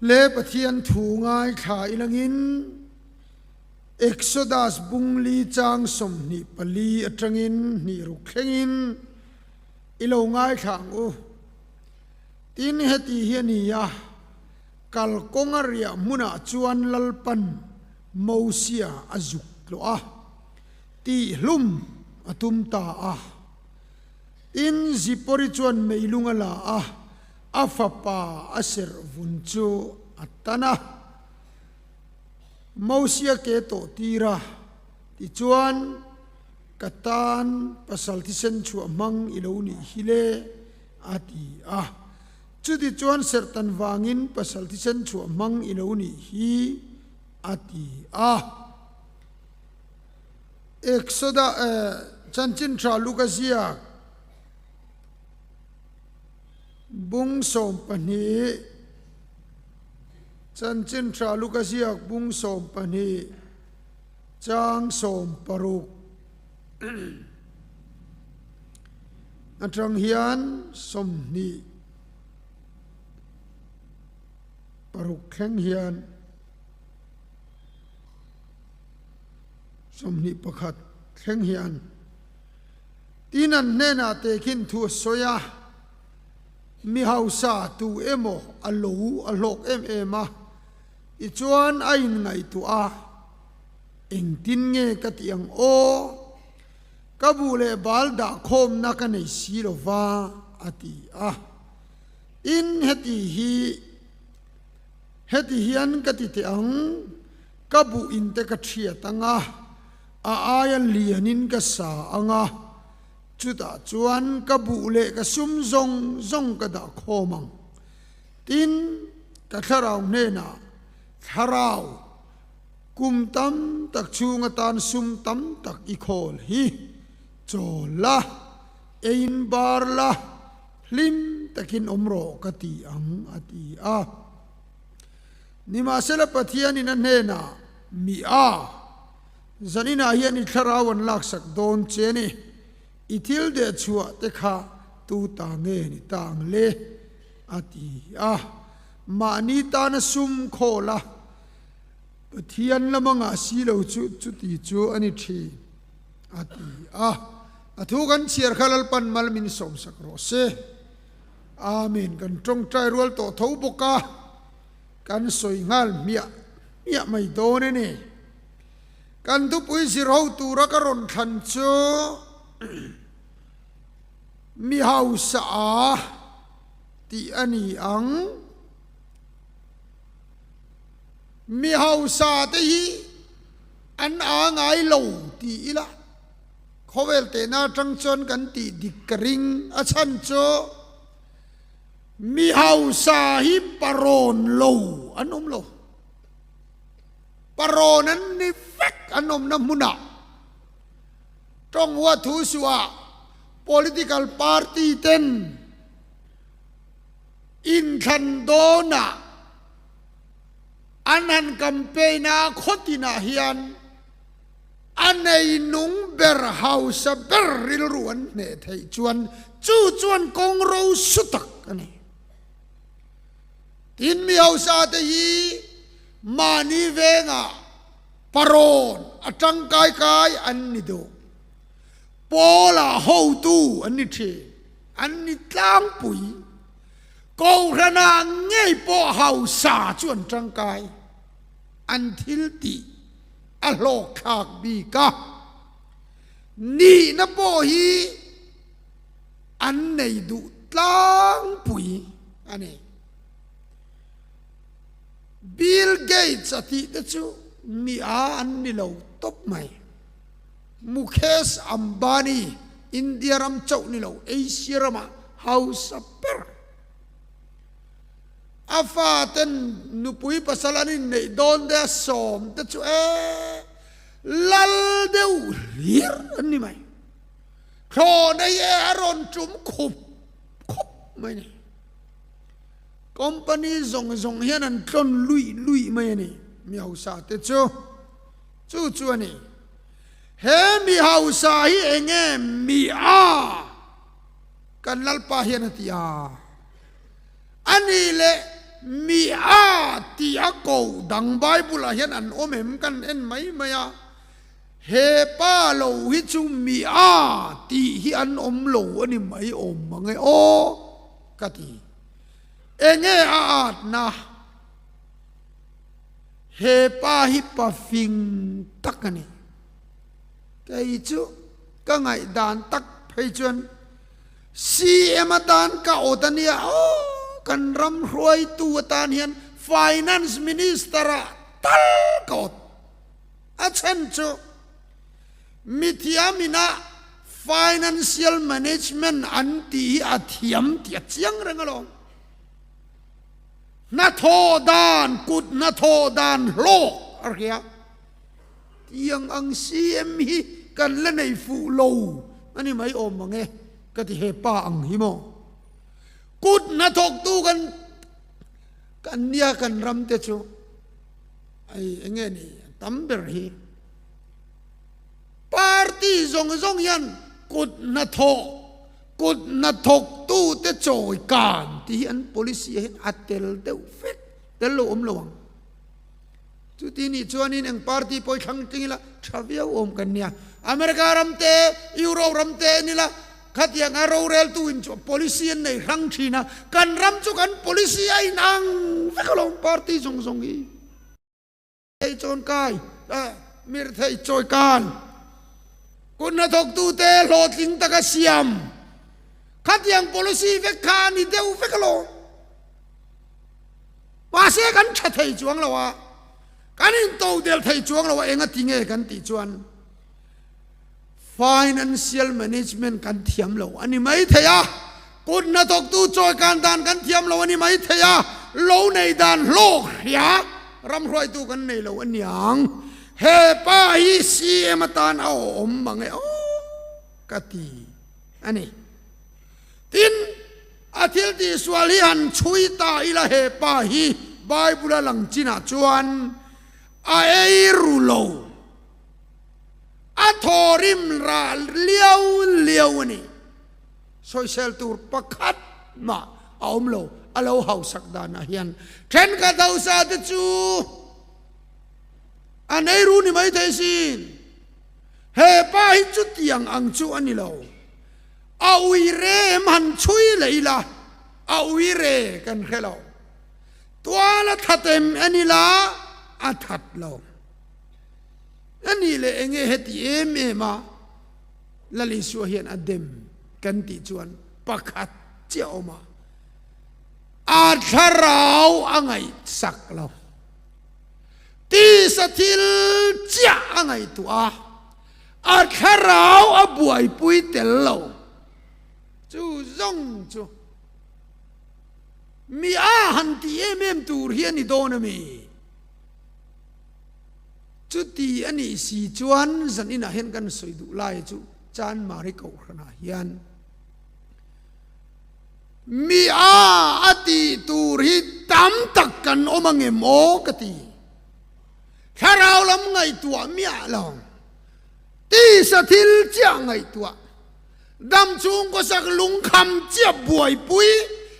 Le Pathian thu ngaithla ilangin Exodus bung li chang 24 atangin hnih ruk thlengin i lo ngaithla ang u. Tin, heti hi a ni a, kalkawnga riah hmunah chuan Lalpan Mosia a zuk tlawh a, tihhlum a tum ta a. Tin, Zipori chuan meilung a la a, a fapa a serh vun chu a tan a, Mosia ke tawh tir a, tichuan, Ka tan pasal thisen chhuah hmang i lo nih hi le, a ti a. Chuti chuan serhtan vangin pasal thisen chhuah hmang i lo nih hi, a ti a. Exoda chanchin tha Luka ziak bung 12 Chanchin tha Luka ziak bung 12 chang 60 atang hian 26 thleng hian 21 thleng hian tin an hnenah tehkhin thu a sawi a, mi hausa tu emaw a lo a hlawk em em a, tichuan a inngaihtuah a, Engtin nge ka tih ang aw? Ka buh leh bal dah khawmna ka nei si lo va, a ti a. Tin, heti hi heti hian ka ti teh ang, ka buh in te ka thiat ang a, a aia lianin ka sa ang a, chutah chuan ka buh leh ka sum zawng zawng ka dah khawm ang. Tin, ka thlarau hnenah, Thlarau, kum tam tak chhung atan sum tam tak i khawl hi chawl la, ein bar la, hlim takin awm rawh ka ti ang, a ti a. Nimahsela Pathianin a hnenah, Mi a, zaninah hian i thlarau an laksak dawn che a ni, i thil dehchhuah te kha tu ta nge ni ta ang le? a ti a. Mahni tana sum khawl a, Pathian lama ngah si lo chu chuti chu a ni thin, a ti a. A thu kan chhiar kha Lalpan mal min sawmsak rawh se. Amen. Kan tawngtai rual tawh tho bawk a, kan sawi nghal hmiah hmiah mai dawn a ni. Kan thupui zir ho tura ka rawn thlan chu mi hausa a tih a ni ang. Mi hausa te hi an a ngai lo ti ila khawvel tehna atang chuan kan tih dik ka ring a chhan chu mi hausa hi parawn lo an awm lo parawn an ni vek an awmna hmunah tawng huathu suah political party ten Inthlan dawnah an han campaign a, khawtinah hian a neinung ber, hausa ber rilru an hneh theih chuan chu chuan kawng ro su tak a ni. Tin, mi hausa te hi mahni vengah parawn a tangkai kai an ni duh. Pawlah hotu an ni thin. An ni tlangpui. Kohhranah ngei pawh hausa chu an tangkai. An thil tih a hlawkthlak bik a. Nihna pawh hi an nei duh tlangpui a ni. Bill Gates a tih te chu mi a an ni lo tawp mai. Mukesh Ambani, India ram chauh ni lo, Asia ramah hausa ber. A faten nupui pasal an inneih dawn te a sawm te chu e lal deuh hlir an ni mai. Thlaw nei e a rawn tum khup khup mai ni. Company zawng zawng hian an tlawn luih luih mai a ni mi hausa te chu. Chu chu a ni. He mi hausa hi eng nge mi a? Kan Lalpa hian a ti a. A ni leh Mi a tih a koh dang Bible ah hian an awm em kan en mai mai a, he pa lo hi chu mi a tih hi an awm lo a ni mai awm mang e aw ka ti. Enge a atna? He pa hi pa fing tak a ni. Kei chu ka ngaihdan tak phei chuan CM atan ka awt a nia aw, kan ram hruaitu atan hian Finance Minister ah tal ka awt. A chhan chu mithiam ina Financial Management an tih hi a thiam tih a chiang reng alawm. Hnathawh dan, kut hnathawh dan hlawk a hria. Tiang ang CM hi kan la nei fuh lo a ni mai awm ang e ka ti he pa ang hi maw. Kut hnathawktu kan kan nia kan ram te chu ai enge ni tam ber hi. Party zawng zawng hian kut hnathawh kut hnathawktu te chawi kan tih hi an policy ah hian a tel deuh vek tel lo awm lo ang. Chuti nih chuanin eng party pawh i thlang tling ila tha viau awm kan nia. America ram te, Europe ram te en ila khatiang a roreltu in chu policy an nei hrang thin a, kan ram chu kan policy a inang vek alawm party zawng zawng hi. Thei chawn kai, mir thei chawi kan, kut hnathawktu te hlawhtling taka siam, khatiang policy vek kha a ni deuh vek alawm. Mahse kan tha thei chuang lo a, kan into del thei chuang lo a, enga ti nge kan tih chuan financial management kan thiam lo a ni mai thei a, kut hnathawktu chawikan dan kan thiam lo a ni mai thei a, lo nei dan hlawk hria ram hruaitu kan nei lo a niang. He pa hi CM atan a awm mang e aw ka ti a ni. Tin, a thil tihsual hi han chhui ta ila he pa hi Bible a lang chinah chuan a ei ru lo, a thawrim rah liau liau a ni. Sawisel tur pakhat mah a awm lo, a lo hausak danah hian thenkhat hausa te chu an ei ru ni maithei sin. He pa hi chutiang ang chu a ni lo. A ui rem han chhui leh ila, a ui re kan hre lo. Tual a that em en ila, a that lo. A nih leh enge heti em em a Lal Isua hian a dem kan tih chuan pakhat chiah awm a, a thlarau a ngaihsak lo. Tisa thil chiah a ngaihtuah a. A thlarau a buaipui tel lo. Chu zawng chu mi a han tih em em tur hi a ni dawn a mi? Chuti a nih si chuan zan inah hian kan sawi duh lai chu Chanmari Kohhranah hian mi a a tih tur hi tam tak kan awm angem aw ka ti. Thlarau lam ngaihtuah miah lo, tisa thil chiah ngaihtuah, dam chhungkawsak lungkham chiah buaipui,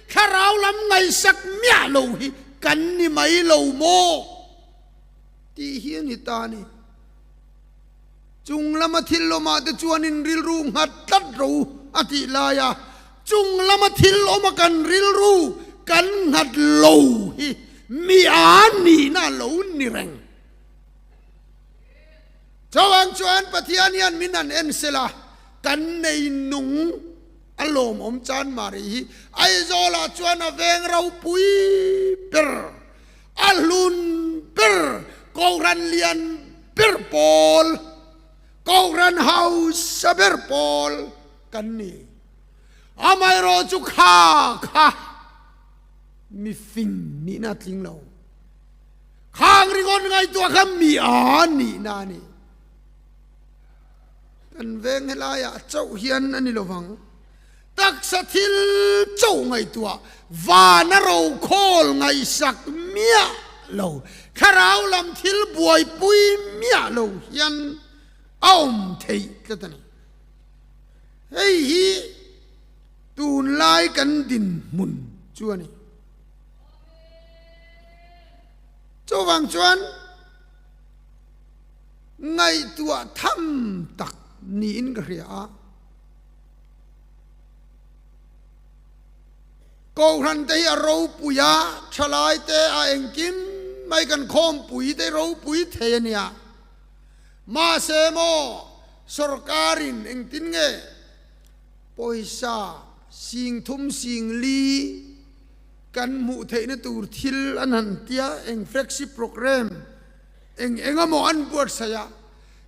thlarau lam ngaihsak miah lo hi kan ni mai lo maw? Tih hi a ni ta a ni. Chung lama thil awmah te chuanin rilru nghat tlat ro a tih laia chung lama thil awma kan rilru kan nghat lo hi Mi a nihna lo ni reng. Chuvang chuan Pathian hian min han en sela, kan nei nung a lawmawm chan Mari hi Aizawlah chuan a veng ropui ber, a hlun ber, Kohhran lian ber pawl, Kohhran hausa ber pawl kan ni. Amaherawh chu kha kha. Mi fing nihna a tling lo. Khang ringawn ngaihtuah kha mi a nihna a ni. Kan veng helaiah chauh hian a ni lovang. Taksa thil chauh ngaihtuah, vana rokhawl ngaihsak miah lo, thlarau lam thil buaipui miah lo hian a awm theih tlat a ni. Hei hi Tunlai kan dinhmun chu a ni. Chuvang chuan ngaihtuah tham tak niin ka hria a. Kohhran te hi a ropui a, thalai te a engkim mai kan khawmpui te ropui thei a nia. Mahse maw sorkarin engtin nge pawisa singthum singli kan hmuh theihna tur thil an han tia eng flexi program eng eng emaw an buatsaih a,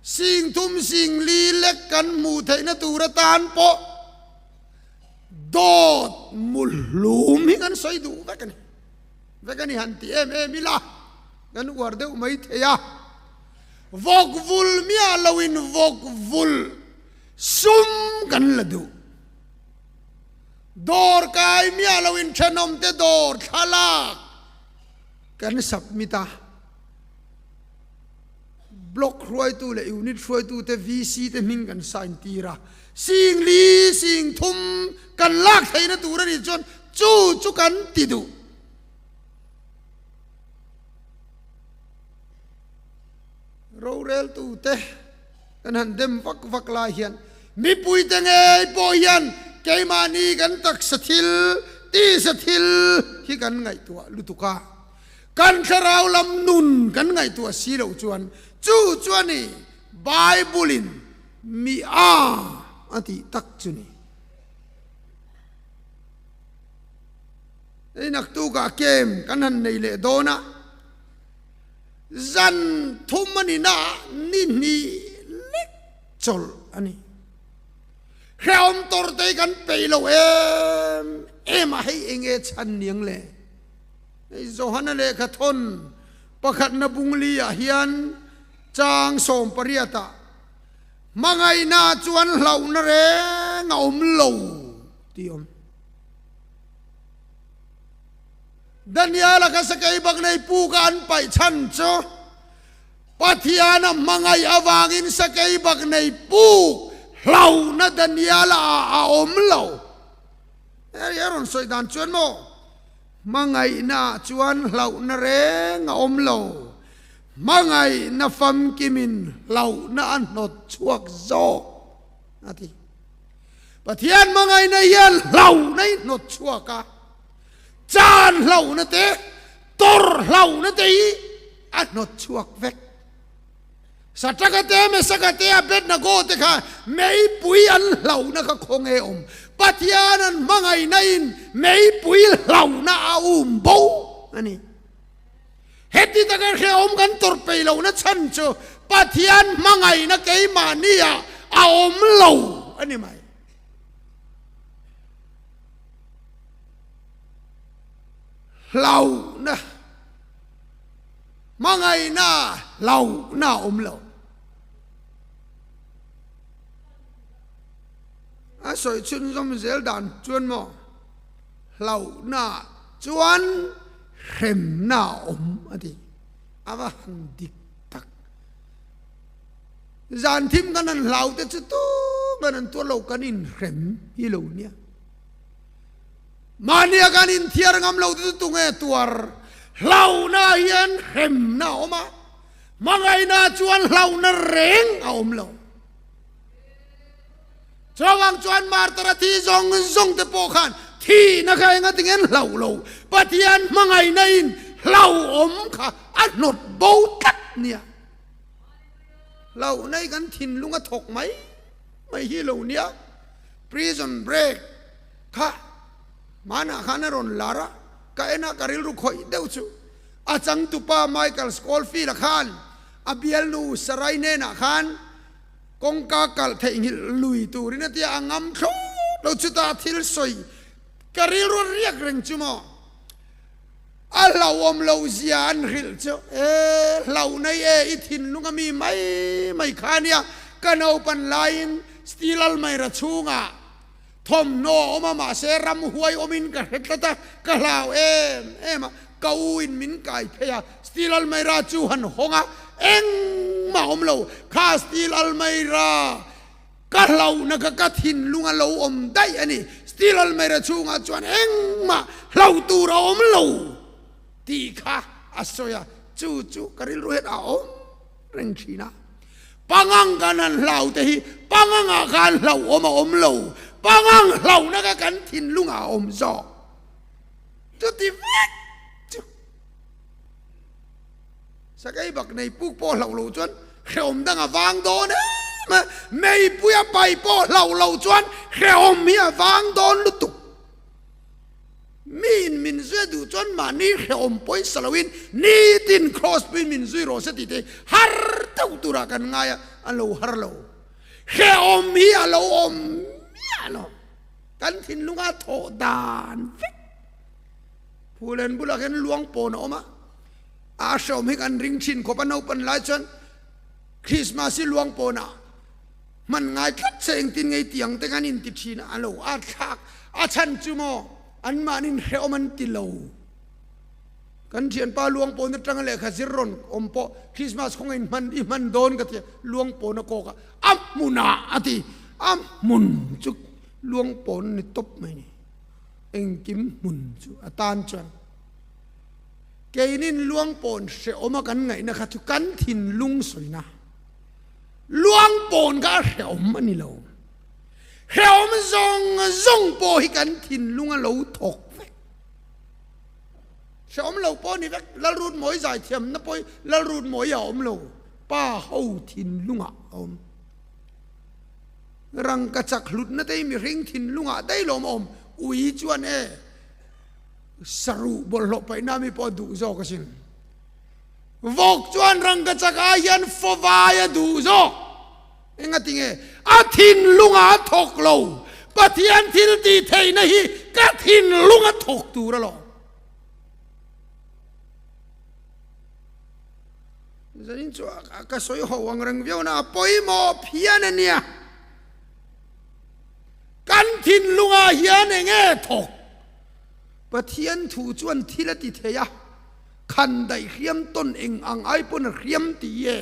singthum singli lek kan hmuh theihna tur atan pawh dawt muhlum hi kan sawi duh vek a ni. Vek a ni han ti em em ila kan uar deuh mai thei a, vawk vul miah loin vawk vul sum kan la duh. Dawr kai miah lo in thenawm te dawr thlalak kan submit a, Block hruaitu leh Unit hruaitu te VC te hming kan sign tir a, sing li sing thum kan lak theihna tur a nih chuan chu chu kan ti duh. Roreltu te kan han dem vak vak lai hian mipuite ngei pawh hian keimahni kan taksa thil, tisa thil hi kan ngaihtuah lutuk a, kan thlarau lam nun kan ngaihtuah si loh chuan chu chuan i Bible in mi a a tih tak chu ni. Hei naktukah kem kan han nei leh dawn a. Zan thum a ni na ni hnih lek chawlh a ni. Hrehawm tawr te hi kan peih lo em em a, hei enge chhan niang le? Hei Johana lehkha thawn pakhatna bungli ah hian chang 18 ah hmangaihna chuan hlauhna reng a awm lo tih a awm. Daniel-a kha sakei bak nei puk a an paih chhan chu Pathian a hmangaih avangin sakei bak nei puk hlauhna Daniel-a ah a awm lo. Hei a rawn sawi dan chuan maw hmangaihna ah chuan hlauhna reng a awm lo, hmangaihna famkimin hlauhna a hnawt chhuak zawk a ti. Pathian hmangaihna hian hlauhna i hnawt chhuak a. Chan hlauhna te, tawrh hlauhna te hi a hnawt chhuak vek. Satraka te, Mesaka te, Abednego te kha meipui an hlauhna kha khawnge awm. Pathian an hmangaihna in meipui hlauhna a um bo a ni. Heti taka hrehawm kan tawrh peih lohna chhan chu Pathian hmangaihna keimahni ah a awm lo a ni mai. Hlauhna, hmangaihna hlauhna a awm lo. A sawi chhunzawm zel dan chuan maw, hlauhna chuan hremna a awm a ti. A va han dik tak. Zan thim kan han hlau te chu tuman an tuar lo kan inhrem hi lo nia. Mahnia kan inthiar ngam lo te chu tunge tuar hlauhna hian hremna a awm a, hmangaihna chuan hlauhna reng a awm lo. Chuvang chuan Martara thi zawng zawng te pawh khan thihna kha enga tinge an hlauh lo, Pathian hmangaihna in hlauhawm kha a hnawt bo tlat nia. Hlauhna hi kan thinlung a thawk mai mai hi lo nia. Prison break kha hmanah khan a rawn lar a, ka en a ka rilru khawih deuh chu. A changtupa Michael Scofield-a khan a bialnu Sarai hnenah khan kawngka kalh theihnghilh lui turin a tia, a ngam thlawt lo chutah thil sawi ka rilru a riak reng chu maw. A hlauhawm loh zia an hrilh chu e hlauh nei e i thinlung a mi mai mai kha ania ka naupan laiin steel almaira chhungah thawmhnaw a awm a mahse ramhuai awmin ka hre tlat a ka hlau em em a ka u in min kai phei a steel almaira chu han hawng a engmah awm lo kha steel almaira Ka hlauhna kha ka thinlung a lo awm daih a ni. Steel almaira chhungah chuan engmah hlauh tur a awm lo tih kha a sawi a. Chu chu ka rilru hian a awm reng thin a. Pangang kan han hlau te hi pangangah khan hlauhawm a awm lo. Pangang hlauhna kha kan thinlungah a awm zawk. Chuti vek chu Sakei bak nei puk pawh hlauh loh chuan hrehawm dang a vang dawn em a, meipui a pai pawh hlauh loh chuan hrehawm hi a vang dawn lutuk. Miin min zui duh chuan mahni hrehawm pawisa loin nitin Kraws puiin min zui rawh se tih te har deuh turah kan ngai a, a lo har lo. Hrehawm hi a lo awm miah lo. Kan thinlunga thawh dan vek. Phulen bulah khian luang pawn a awm a, a hreawm hi kan ring thin khawp a, naupan lai chuan Christmas hi luang pawnah hman ngai tlat se engtin ngei ti ang te khan inti thin a, a lo a thlak a chhan chu maw anmahnin hreawm an ti lo. Kan thianpa luang pawn atanga lehkha zir rawn awm pawh Christmas khawnga in hman i hman dawn ka ti a, luang pawn a kawk a, a hmunah a ti, a hmun chu luang pawn a ni tawp mai ni. Engkim hmun chu a tan chuan keinin luangpawn hrehawm a kan ngaihna kha chu kan thinlung sawina luangpawn kha a hrehawm a ni lo. Hrehawm zawng zawng pawh hi kan thinlung a lo thawk vek. Hrehawm lo pawh a ni vek. Lalrut mawi zaithiamna pawh hi Lalrut mawi a awm lo. Pa ho thinlungah a awm. Rangka chak hlutna te hi mihring thinlungah daih lawm a awm. Ui chuan e saruh bawlhhlawh paihna mi pawh a duh zawk asin. Vawk chuan rangka chak ai hian fawvai a duh zawk. Engatinge? A thinlungah a thawk lo. Pathian thil tih theihna hi ka thinlung a thawk tur alawm. Zanin chu ka sawi ho ang reng viau na a pawimawh phian a nia. Kan thinlungah hian eng nge thawk? Pathian thu chuan thil a ti thei a, khan daih hriam tawn eng ang ai pawn a hriam ti e.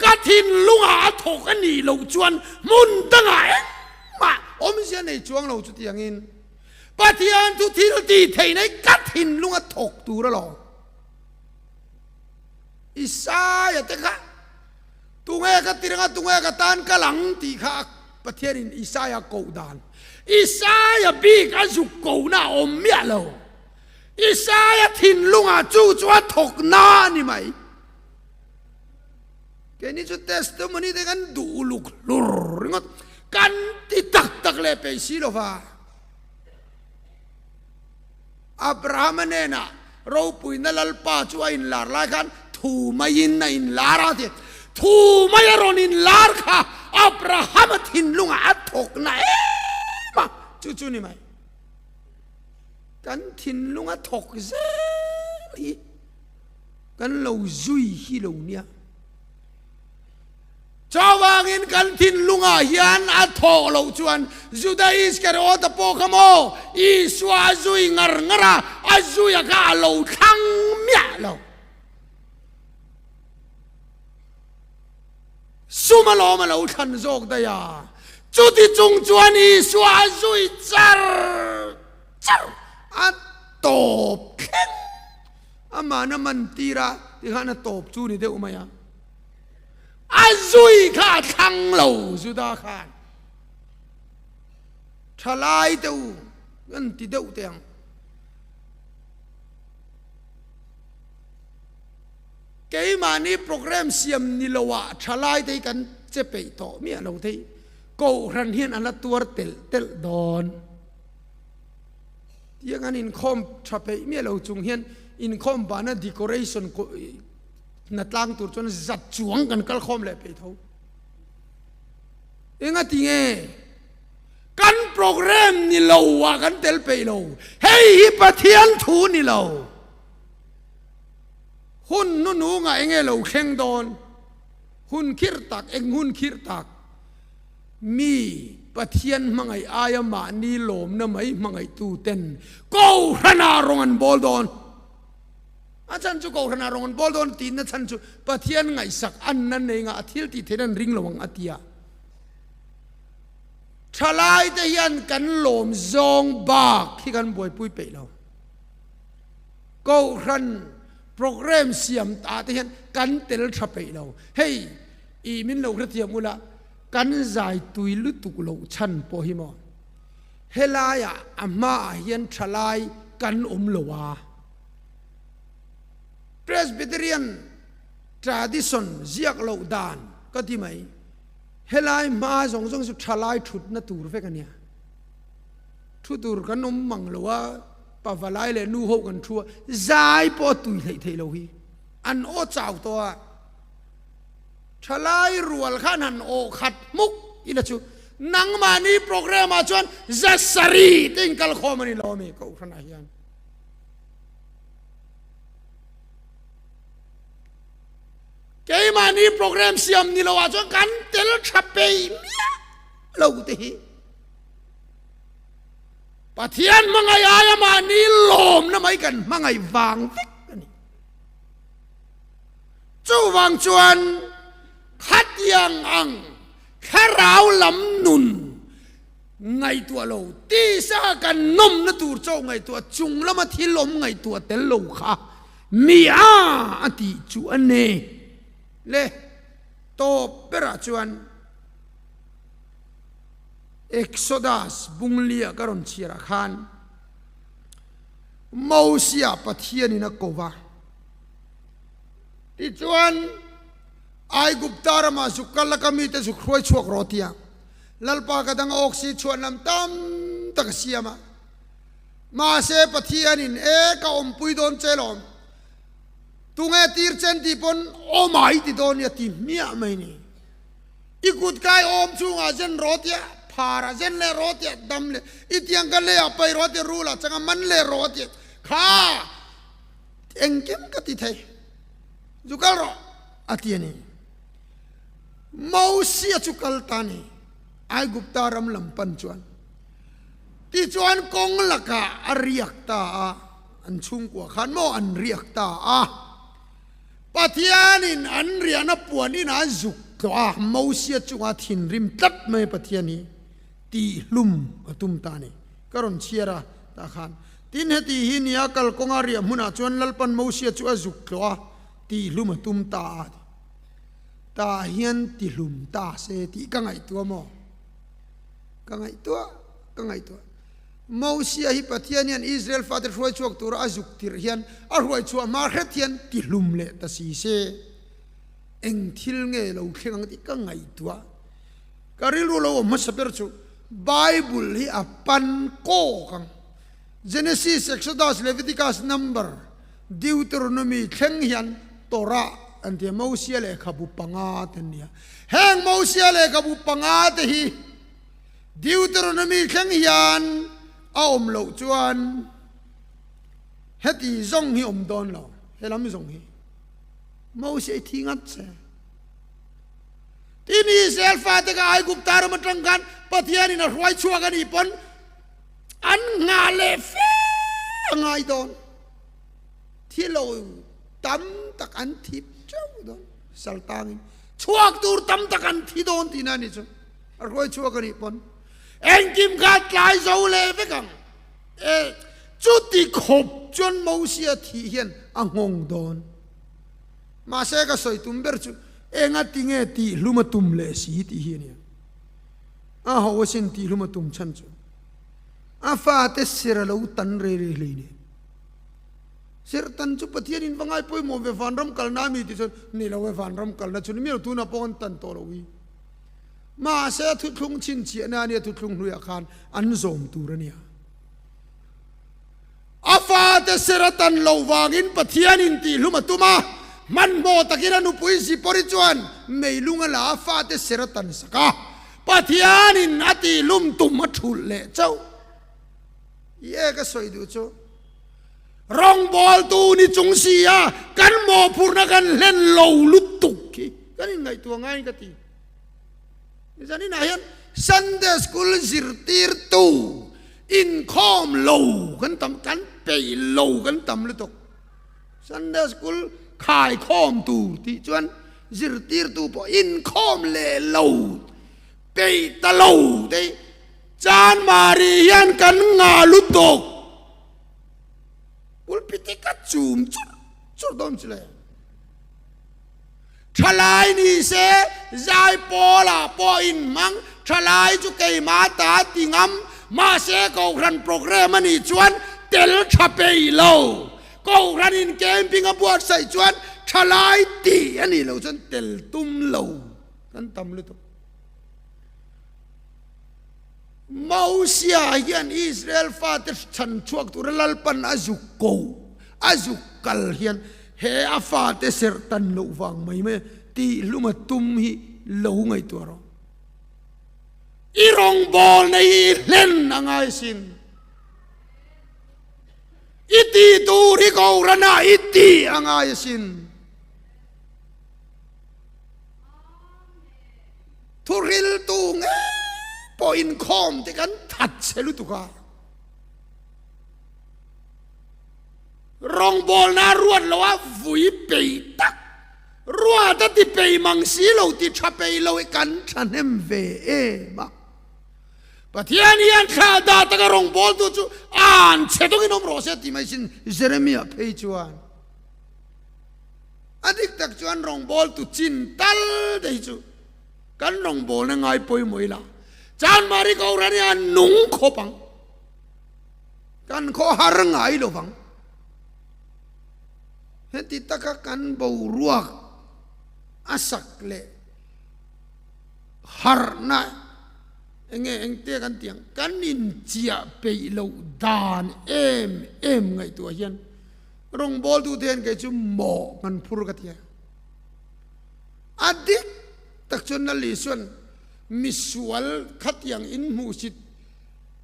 Ka thinlungah a thawk a nih loh chuan hmun dangah engmah awmzia nei chuang lo chutiangin Pathian thu thil ti theih nei ka thinlung a thawk tur alawm. Isaia te kha tunge ka tiranga tunge ka tan kal ang tih kha Pathianin Isaia koh dan. Isaia bik a zuk kohna a awm miah lo. Isaia thinlungah chu chu a thawk na a ni mai. Keini chu testimony te kan duh uluk hlur ringawt kan ti tak tak leh peih si lova. Abrahama hnenah ropuina Lalpa chu a inlar lai khan thu maiin a inlar a ti. Thu mai a rawn inlar kha Abrahama thinlungah a thawkna em a, chu chu ni mai. Kan thinlunga thawk zel hi kan lo zui hi lo nia. Chuvangin kan thinlungah hian a thawh loh chuan Juda Iskariota pawh kha maw Isua a zui ngar ngar a, a zuia kha a lo thlang miah lo. Sum alawm a lo thlan zawk daih a, chuti chung chuan Isua a zui char char a tawp thleng. Amahna man tir a tikhan a tawp chu ni deuh mai a. A zui kha a thlang lo Juda khan. Thalai te u an ti deuh teh ang. Keimahni program siam ni lo ah thalai te hi kan che peih tawh miah lo thei. Kohhran hian an la tuar telh telh dawn. Tiang an inkhawm tha peih miah lo chung hian inkhawm bahna decoration hna tlang tur chuan zat chuang kan kal khawm leh peih tho. Enga ti nge? Kan program ni lo ah kan tel peih lo. Hei hi Pathian thu ni lo. Hun hnunungah enge lo thleng dawn? Hun khirh tak, eng hun khirh tak? Mi Pathian hmangaih aia mahni lawmna mai hmangaihtu ten Kohhranah rawng an bawl dawn. A chhan chu Kohhranah rawng an bawl dawn tihna chhan chu Pathian ngaihsak anna nei ngah a thil tih theihna an ring lo ang a ti a. Thalaite hian kan lawm zawng bak hi kan buaipui peih lo. Kohhran. Programme siam ta te hian kan tel tha peih lo. Hei i min lo hrethiam ula kan zai tui lutuk loh chhan pawh hi maw helaiah a hmaah hian thalai kan awm lo a. Presbyterian tradition ziak loh dan ka ti mai. Helai hma zawng zawng chu thalai thutna tur vek a nia. Thu tur kan awm mang lo a. Pavalai leh nu ho kan thu a, zai pawh a tui hleih theih lo hi. An aw chau tawh a, thalai rual khan han aw khat hmuk ila chu nangmahni programme ah chuan zasarih te in kal khawm a ni lo ami Kohhran ah hian. Keimahni programme siam ni lo ah chuan kan tel tha peih miah lo te hi. Pathian hmangaih aia mahni lawmna mai kan hmangaih vang vek a ni. Chuvang chuan khatiang ang thlarau lam nun ngaihtuah lo, tisa kan nawmna tur chauh ngaihtuah, chung lama thil awm ngaihtuah tel lo kha mi a a tih chu a ni le. Tawp berah chuan. Exodus bunglia ka rawn chhiarah khan Mosia Pathianin a ko va. Tichuan, Aigupta ramah zuk kal la ka mite zuk hruai chhuak rawh tia Lalpa ka dang awk si chhuan lam tam tak a siam a. Mahse Pathianin e ka awmpui dawn che lawm, tunge tir chen tih pawn awm ai ti dawn nia ti hmiah mai ni. I kut kai awm chungah zen rawh tia phar a zen leh rawh tia dam leh i tiang ka lei ah pai rawh tia rul ah changa man leh rawh tia kha engkim ka ti thei zu kal rawh a ti a ni. Mosia chu kal ta ni Aigupta ram lam pan chuan tichuan kawng lakah a riak ta a an chhungkua khan maw an riak ta a. Pathianin an riahna puan inah a zuk tlawh a, Mosia chunga thinrim tlat mai Pathian hi tihhlum a tum ta a ni. Ka rawn chhiar a, tah khan, Tin, heti hi nia kalkawnga riah hmunah chuan Lalpan Mosia chu a zuk tlawh a, tihhlum a tum ta a ti. Tah hian tihlum ta se tih ka ngaihtuah maw? Ka ngaihtuah, ka ngaihtuah. Mosia hi Pathian hian Israel fate hruai chhuak tura a zuk tirh hian a hruai chhuah hma hret hian tihlum leh ta si se, eng thil nge lo thleng ang tih ka ngaihtuah. Ka rilru lo awm hmasa ber chu Bible hi a pan kawk ang. Genesis, Exodus, Leviticus, Number, Deuteronomy thleng hian Torah an ti a, Mosia lehkhabu panga te an ni a. Heng Mosia lehkhabu panga te hi Deuteronomy thleng hian a awm loh chuan heti zawng hi awm dawn lo, helam zawng hi Moses i thi ngat che. Tin Israel fate kha Aigupta ram atang khan Pathianin a hruai chhuak a nih pawn an nghah leh fe a ngai dawn. Thi lo tam tak an thip teuh dawn, saltangin chhuak tur tam tak an thi dawn tihna a nih chu. A hruai chhuak a nih pawn engkim kha tlai zo leh vek ang. E, chuti khawp chuan Mosia thih hian a nghawng dawn. Mahse ka sawi tum ber chu enga tinge tih hlum a tum leh si tih hi a nia. A ho asin tih hlum a tum chhan chu a fate sir a lo tan rei rei hlei nen. Sir tan chu Pathian in va ngai pawimawh ve vanram kalna a mi tih chuan ni lo e vanram kalna chu ni miau tunah pawh an tan tawh lo hi. Mahse a thuthlung chhinchhiahna a nia thuthlung hluiah khan an zawm tur a nia. A fate ser a tan loh vangin Pathianin tihhlum a tum a, hmanhmawh takin a nupui Zipori chuan meilung a la a fate ser a tan sak a, Pathianin a tihhlum tum a thulh leh chauh. Ie ka sawi duh chu rawngbawltu ni chung si a kan mawhphurhna kan hlen lo lutuk hi kan inngaihtuah ngaiin ka ti. Zaninah hian Sunday School zirtirtu inkhawm lo kan tam, kan peih lo kan tam lutuk. Sunday School khaikhawm tur tih chuan zirtirtu pawh inkhawm leh lo, peih ta lo te hi Chanmari hian kan ngah lutuk. Pulpit hi ka chum churh. chur dawn chu le. Thalai ni se zai pawlah pawh in hmang, thalai chu keimah ta ti ngam, mahse Kohhran program a nih chuan tel tha peih lo. Kohhran in camping a buatsaih chuan thalai tih a nih loh chuan tel tum lo kan tam lutuk. Mosia hian Israel fate chhan chhuak tura Lalpan a zuk ko, a zuk kal hian he a fate serh tan loh vang mai mai a tih hlum a tum hi lo ngaihtuah rawh. I rawngbawlna hi i hlen a ngai sin. I tih tur hi Kohhranah i tih a ngai asin. Thuriltu ngei pawh inkhawm te kan that che lutuk a. Rawngbawlna ruat lo a vui peih tak, ruat a ti peih mang si lo ti tha peih lo hi kan thahnem ve em a. Pathian hian thla dah taka rawngbawltu chu an chhe dawngin awm rawh se tih mai sin Jeremiah phei chuan a dik tak chuan rawngbawltu chin tal te hi chu kan rawngbawlna ngai pawimawh ila Chanmari Kohhran hi a nung khawp ang, kan khaw har ngai lo vang. Heti taka kan boruak a sak leh Harhna enge engte kan tih ang, kan inchiah peih loh dan em em ngaihtuah hian rawngbawltute hian kei chu mawh kan phur ka ti a. A dik tak chuan Lal Isuan misual khatiang inhmuhsit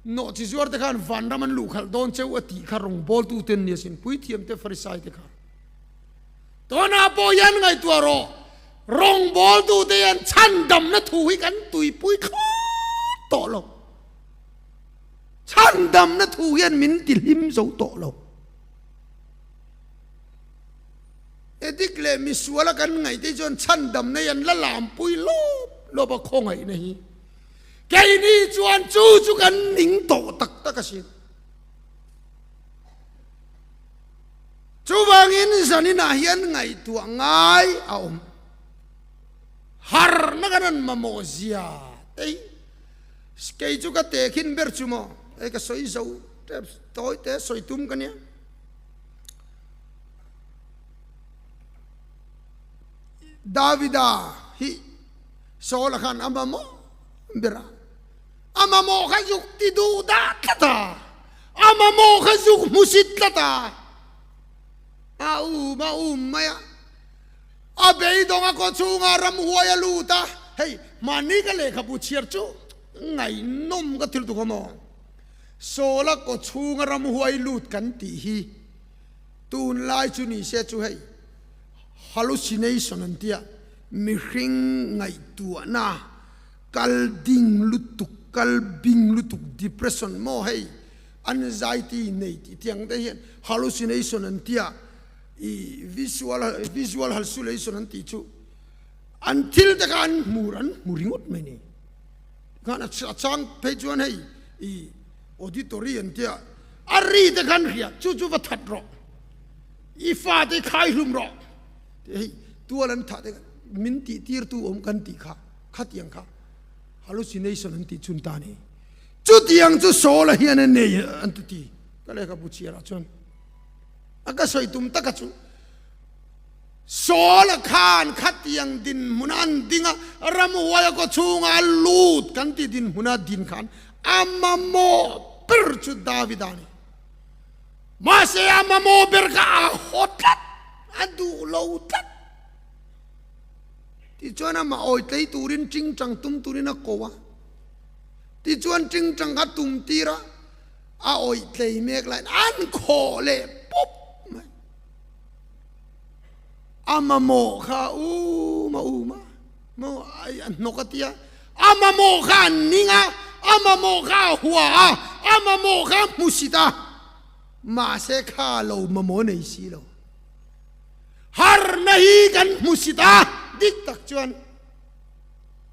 nawh chi zuar te khan vanram an luh khalh dawn cheu a tih kha rawngbawltute an ni asin, puithiamte Farisai te kha. Tunah pawh hian ngaihtuah rawh, rawngbawltute hian chhandamna thu hi kan tuipui thlawt tawh lo. Chhandamna thu hian min tihlim zo tawh lo. Edik leh misuala kan ngaihte chuan chhandamna hi an la lampui lawp lawp a khawngaihna hi. Keini chuan chu chu kan ning tawh tak tak asin. Chuvangin zaninah hian ngaihtuah ngai a awm. Harhna kan rawn mamawh zia te hi kei chu ka tehkhin ber chu maw, hei ka sawi zo tep tawi te sawi tum ka nia. Davida hi Saula khan a mamawh ber a, a mamawh kha zuk ti duh dah tlat a. A mamawh kha zuk hmusit tlat a, a um a um mai a, a beidawng a kaw chhungah ramhuai a lut a, hei mahni ka lehkhabu chhiar chu ngaihnawm ka thil tuk a maw? Sawla kaw chhunga ramhuai lut kan tih hi tunlai chu ni se chu hei hallucination an tia, mihring ngaihtuahna Kal ding lutuk, kal bing lutuk, depression maw hei anxiety nei tih tiang te hian hallucination an tia i visual visual hallucination an tih chu an thil te kha an hmu an hmu ringawt mai ni. Tikhan a chang phei chuan hei i auditory an tia a ri te khan hria chu chu va that rawh i fate i khai hlum rawh tih hei tual an thah te kha min tih tirtu awm kan tih kha. Khatiang kha hallucination an tih chun ta ni. Chutiang chu Saul-a hian a nei an ti ti. Ka lehkhabu chhiarah chuan a ka sawi tum taka chu Saul-a khan khatiang dinhmuna an ding a, ramhuai a kaw chhunga a lut kan tih dinhmuna din khan a mamawh ber chu Davida a ni. Mahse a mamawh ber kha a haw tlat, a duh lo tlat. Tichuan amah awi tlei turin tingtang tum turin a ko a. Tichuan tingtang kha tum tir a, a awih tlei mek laiin an khawh leh pawp mai. A mamawh kha um a um a, maw a hnawk a tia, a mamawh kha an ning a, a mamawh kha a hua a, a mamawh kha a hmusit a, mahse kha lo mamawh nei si lo. Harhna hi kan hmusit a, dik tak chuan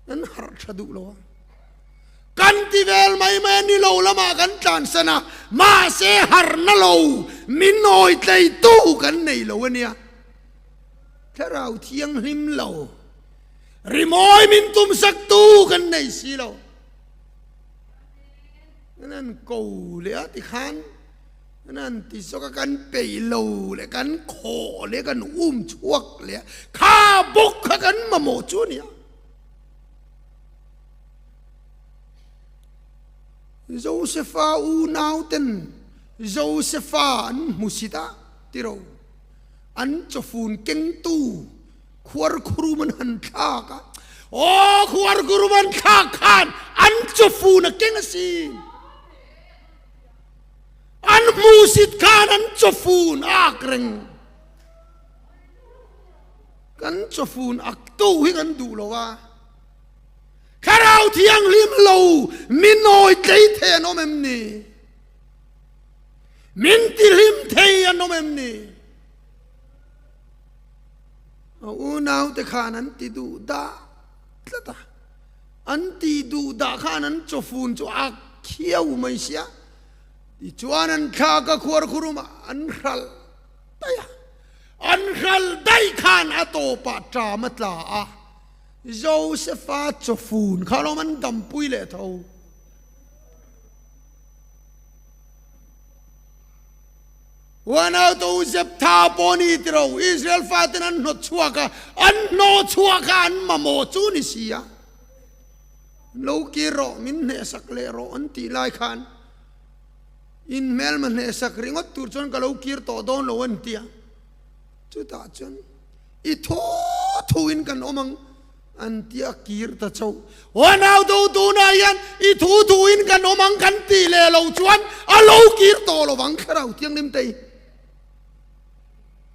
kan harh tha duh lo a. Kan ti vel mai mai a ni lo lamah kan tlansan a, mahse harhna lo min awi tleitu kan nei lo a nia. Thlarau Thianghlim lo rimawi min tumsak tu kan nei si lo. An han ko leh a tikhan an han ti zawk a, kan peih lo leh kan khawh leh kan um chhuak leh a, kha bawk kha kan mamawh chu a nia. Josefa unauten Josefa an hmusit a tiro. An chawfun kengtu khuarkhurum an han thlak a, aw khuarkhurum an thlak khan an chawfun a keng asin. An hmuhsit khan an chawfun a ak reng. Kan chawfun ak tu hi kan duh lo a. Thlarau Thianghlim lo mi nawi tlei thei an awm em ni? Min tihlim thei an awm em ni? A unaute khan an ti duh dah tlat a, an ti duh dah khan an chawfun chu a khiau mai sia. Tichuan an thlak a khuar khurumah an hralh daih a, an hralh daih khan a tawpah ṭam a tla a, Josefa chawfun kha lawm an dampui leh tho. Uanau to Jeptha pawh ni ti ro, Israel faten an hnawt chhuak a, an hnawh chhuak a an mamawh chu ni si a. Lo kir rawh, min hnehsak leh rawh an tih lai khan in hmelma hnehsak ringawt tur chuan ka lo kir tawh dawn lo an ti a. Chutah chuan i thu thuin kan awm ang. An ti a kir ta chauh. Aw nau do tunah hian i thu thuin kan awm ang kan tih leh lo chuan a lo kir tawh lo vang Thlarau Thianghlim te hi.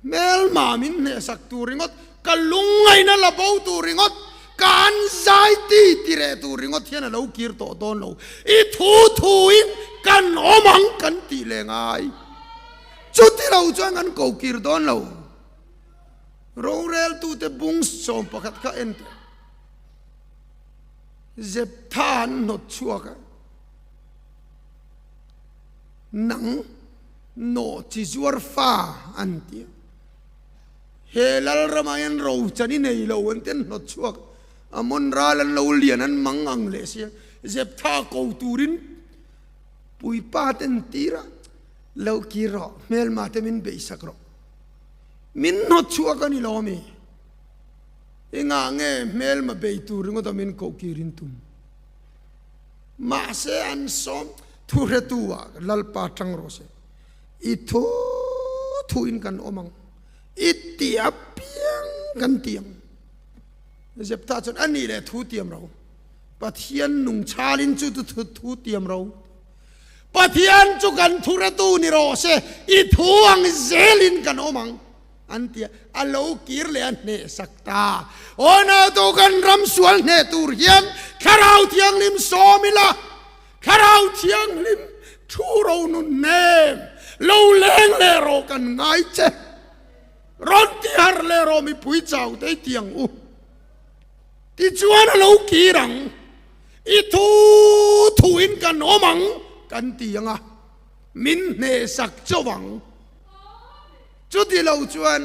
Hmelma min hnehsak tur ringawt, ka lungngaihna la bo tur ringawt, ka anxiety ti reh tur ringawt hian a lo kir tawh dawn lo. I thu thuin kan awm ang kan tih leh ngai. Chuti lo chuan kan ko kir dawn lo. Roreltute bung 11 kha en teh. Zeptha an hnawt chhuak a, Nang nawh chi zuar fa an ti a. He Lalramah hian rochan i nei lo an ti an hnawt chhuak a. Amon ral an lo lian an mang ang leh sia. Zeptha ko turin puipa te an tir a, Lo kir rawh, hmelma te min beihsak rawh. Min hnawt chhuak a ni lo ami? Engah nge hmelma bei tur ringawt a min koh kir in tum? Mahse an sawm thu hretu ah Lalpa tang rawh se. I thu thu in kan awm ang. I ti apiang kan ti ang. Jephtha chuan a nih leh thu tiam ro. Pathian nung chhalin chu chu thu tiam ro. Pathian chu kan thuretu ni rawh se, i thu ang zelin kan awm ang, an ti a, a lo kir leh a hnehsak ta. Aw nautu kan ram sual hneh tur hian Thlarau Thianghlim sawm ila, Thlarau Thianghlim thu ro nun hnem, lo leng leh rawh kan ngai che, rawn ti harh leh rawh mipui chau te i ti ang u. Tichuan a lo kir ang. I thu thuin kan awm ang kan ti ang a, min hnehsak chauh ang. Chuti lo chuan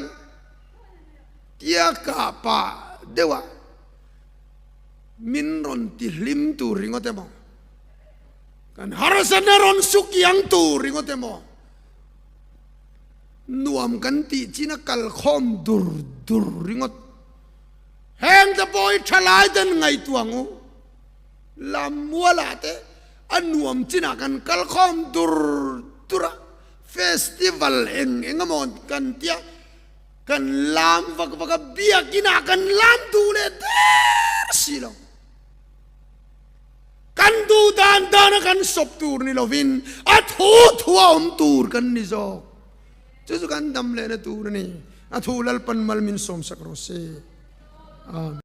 tia kah pah deuh a min rawn ti hlim tur ringawt emaw, kan harsatna rawn suk iang tur ringawt emaw, nuam kan tih chin a kalkhawm dur dur ringawt. Heng te pawh hi thalai ten ngaihtuah ang u. Lammualah te a nuam chinah kan kal khawm dur dur a, festival eng eng emaw kan tia kan lam vak vak a, biakinah kan lam duh leh der si lo. Kan duh dan dana kan sawp tur ni lovin a thu thu a awm tur kan ni zawk. Chu chu kan dam lehna tur a ni. A thu Lalpan mal min sawmsak rawh se. Amen.